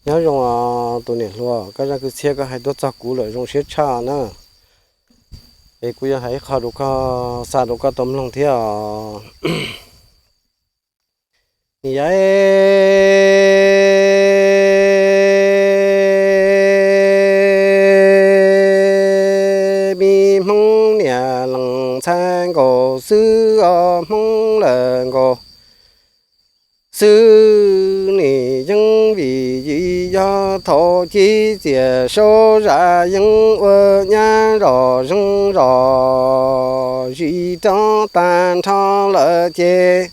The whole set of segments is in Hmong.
Nyob zoo os tus niam hluas, koj zaj kwv txhiaj koj hais tuaj txog kuv lawm zoo siab tshaj na. Es kuv yuav hais ib qho rau koj, xa rau koj tau mloog thiab os. Niam yau, me Hmoob niam lees ntxhais nkaus xwb os, Hmoob lawm nkaus xwb. Nim yeej vim yim yog thaum chiv txias saub zam yeej ua nyab zom zeej zom zis rov tag nrho lawm ces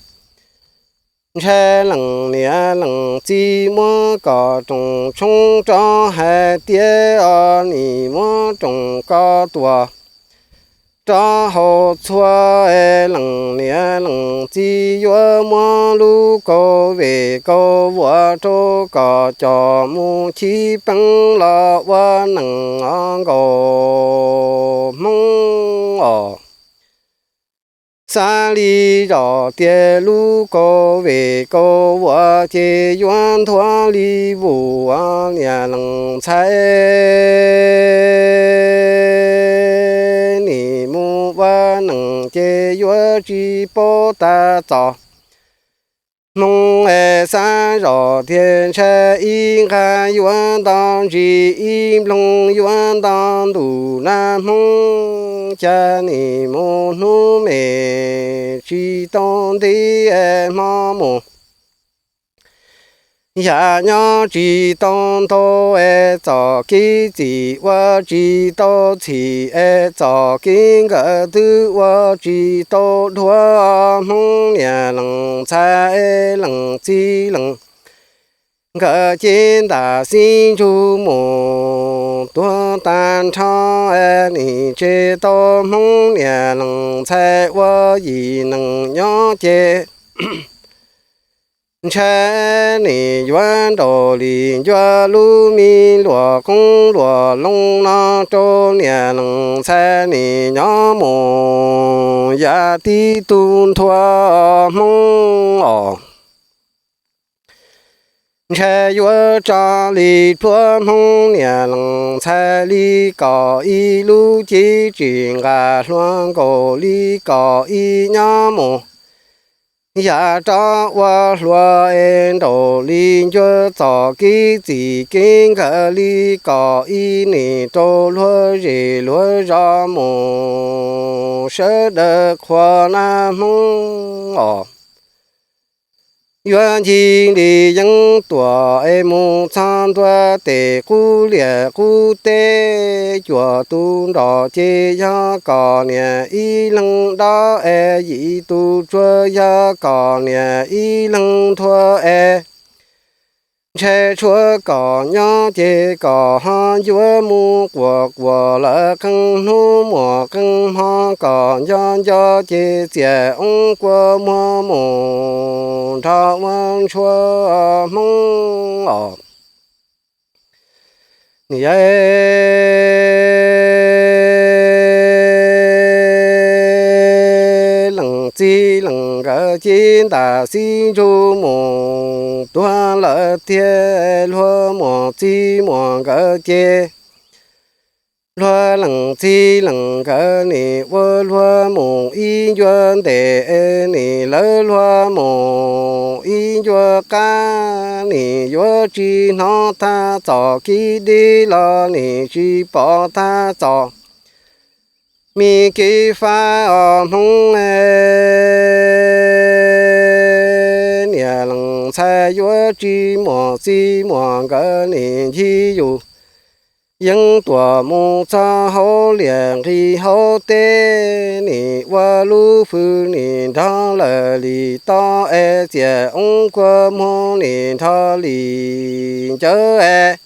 ntshai lees niam lees txiv muab kom roos tshoob rov hais tias os, nim muab roos koj tuam rov haus txhua. Lees niam lees txiv yuav muab lub kaus vej kaus vuas rau kom coj mus chiv peev los ua neej os nkaus Hmoob os. Xav li zom tias lub kaus vej kaus vuas ces yuav ntuag li vus os niam lees ntxhais. Nim mus ua neej ces yuav tsis paub tab txog Hmoob es xav zom tias ntshai ib nqag yuav nto ntsis, ib nploog yuav nto ntuj na Hmoob. Cas nim mus hnub me tsis tau nti es hmo mus yam nyob tsis tau ntau es txom kev txim ua tsis tau txhim es txom kev nkawd twb ua tsis tau dhuav. Hmoob niam lees ntxhais lees txiv lees nkawd cev ntam xib ntsug mus tuag tag nrho es nim tseg tau Hmoob niam lees ntxhais ua yim neeg nyob ces ntshai nim yuav nraum li ncua lub me luam qoob luam loo no rau niam lees ntxhais nim nyob mus yam tib tug nthua Hmoob os. Ntshai yuav tso li plhuav Hmoob niam lees ntxhais li kom ib lub cev tsis nqa hlua nkaus li kom ib nyob mus yam rov ua hlua es nraum li ncua txom kev txim kev nkawd li kom ib nim rau luag zej luag zos mus sawv daws qhuas na Hmoob os. Yuav ncig li yeeb tuam es mus txog ntua tes qub liaj qub teb, cuaj tus nroj ces yog kom niam ib leeg dob es yim tus tsuag yog kom niam ib leeg nthua es ntshai tshuav kom nyob ces kom ho yuav mus quas quas lawm qee hnub muaj qee hmo kom nco nco ces txias oob kua muag mus nrog ua ntshua Hmoob os. Niam yau, lees txiv lees nkawd cev ntam xib ntsug mus tuag lawm tiag, luag muam txiv muam nkawd ces luag lees txiv lees nkawd nim ua luag mus ib ncua ntes, nim lawv luag mus ib ncua qab, nim yuav tsis hnov tag txoj kev deb los nim tsis pom tag txoj me kev fab os Hmoob. Niam lees ntxhais yuav tsis muaj txiv muaj nkawd nim ncig yus yeeb tuam mus txog hauv liaj nqis hauv teb, nim ua lub hws nim nrog lawm li tob es txias oob kua muag nim nrog li ncawv es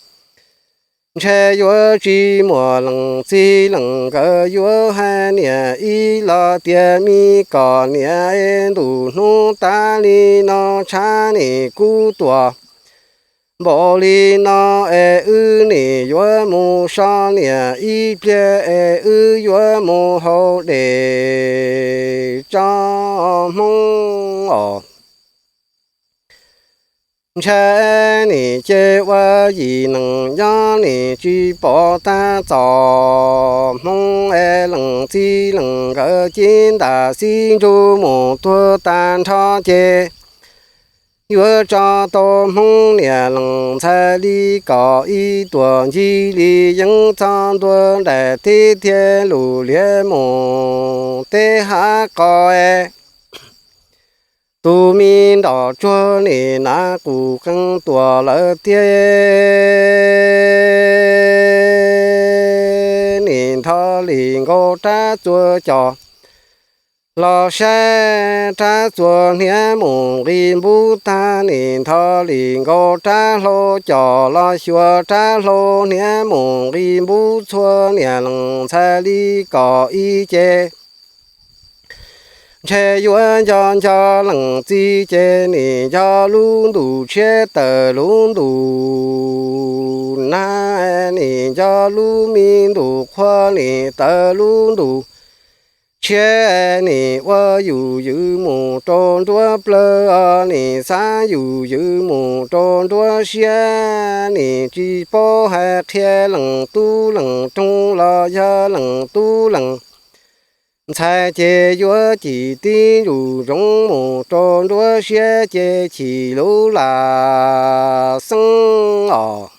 ntshai yuav tsis muaj lees txiv lees nkawd yuav hais niam ib los tias me kom niam es ntuj hnub tas li no tshav nim kub tuam npaum li no es wb nim yuav mus so niam ib pliag es wb yuav mus haus dej tso Hmoob os. ntshai nim ces ua yim neeg nyob nim tsis pom tab txom. Hmoob es leej txiv leej nkawd cib ntam xib ntsug mus tuag tag nrho ces yuav tso tau Hmoob niam leej ntxhais li kom ib tuam ncig li yeeb txog ntua daim teb thiaj lus liab mus teb hav qos es tus me nrom tsuag nim nav qus qees tuam lawm tiag. Nim nrho li nkaus rab txuas cos los saib rab txuas hniav mus nqi npub tag, nim nrho li nkaus rab hlau cos los xyuas rab hlau hniav mus nqi npub txhua niam leej ntxhais li kom ib ce. Ntshe yuav nco nco leej txiv ces nim nco lub ntuj tshiab tawm lub ntuj nag, nim nco lub me ntuj qhua nim tawm lub ntuj tshiab, nim ua yus ywm mus rau nruab plawv, nim xav yus ywm mus rau nruab siab, nim tsis paub hais qhia leej tub leej roog los yog leej tub leej ntxhais ces yuav cim tib ntus zoov mus rau nruab siab ces chim lub lam xeeb os.